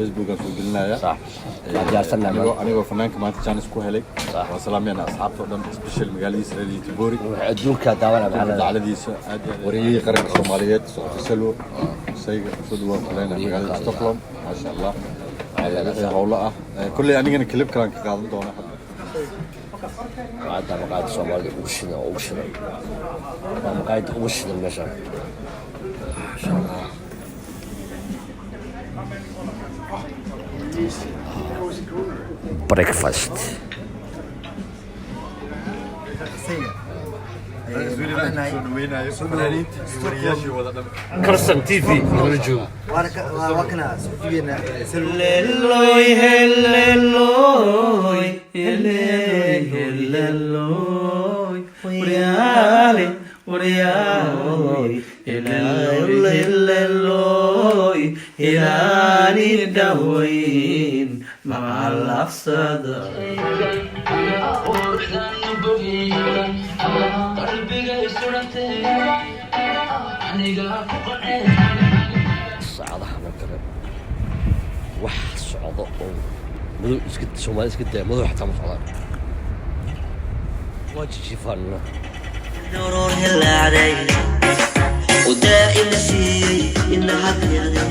Facebookaan soo gelinaya. Sax, waa diyaarsannahay. Anigoo fanaanka maanta chance ku helay. Sax. Waa salaamayana asxaabta oo dhan, special magaaladiisa reer Göteborg. Wuxuu adduunka daawanaya maxaa leedahay? Dacladiisa aad iyo aad. Wariyihii qaranka Soomaaliyeed Socoto Salwo, sayga soo dhawaan kuleyna magaalada Stockholm, maasha Allah. Wixii howlo ah, kolley anigana clip kalaan ka qaadan doona hadda. Maqaayadda, maqaayadda Soomaalida ugu shidan oo ugu shidan, waa maqaayadda ugu shidan meeshaan, masha Allah. Breakfast. Soo dhaweynayo fanaaniinta iyo wariyaashii wada dhan. Carson TV nala joogo. Waa kana suxufigeena Salwo. Helleloy, helleloy, helleloy, waryaale, waryaaloy, helleloy, helleloy, ilaani dhaweyn, macalafsada. Quruxdan bogiga qalbiga isurantee aniga ku qancee. Saacadahan oo kale wax socdo oo madow iska, Soomaali iska daya, madow xataa ma socdaan, waa jijifaanna. Daruur hilaacday ودائما siiyey inahadyada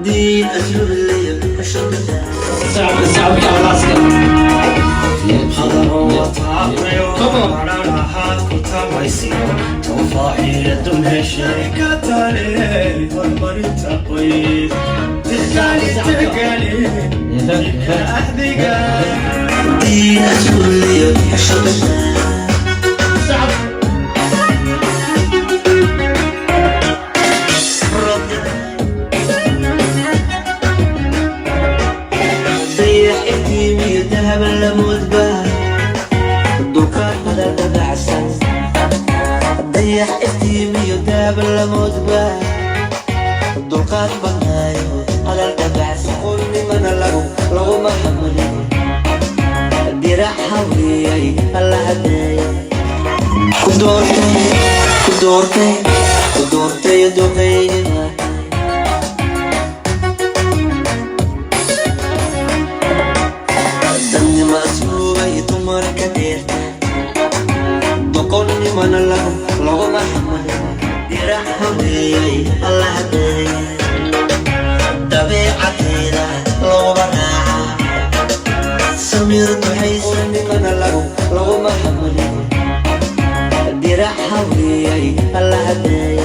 diin asluub leeyo xishada. Diin asluub leeyo xishada. Dayax iftiimiyo dahab la moodba, dulqaad badan dabacsan. Dayax iftiimiyo dahab la moodba, dulqaad badnaayo, hadal dabacsan. Qolnimana lagu laguma xamalin, dirac hawiyay alla hadeeya. Ku doortay, ku doortay, ku doortay duqeynima. Dadnima asluubay dumarka dheerta, doqonnimana lagu laguma xamalin, dirac haweeyay alla hadeeya. Dabeecadeeda laguma raaca, samir duxaysanimana lagu laguma xamalin, dirac haweeyay alla hadeeya.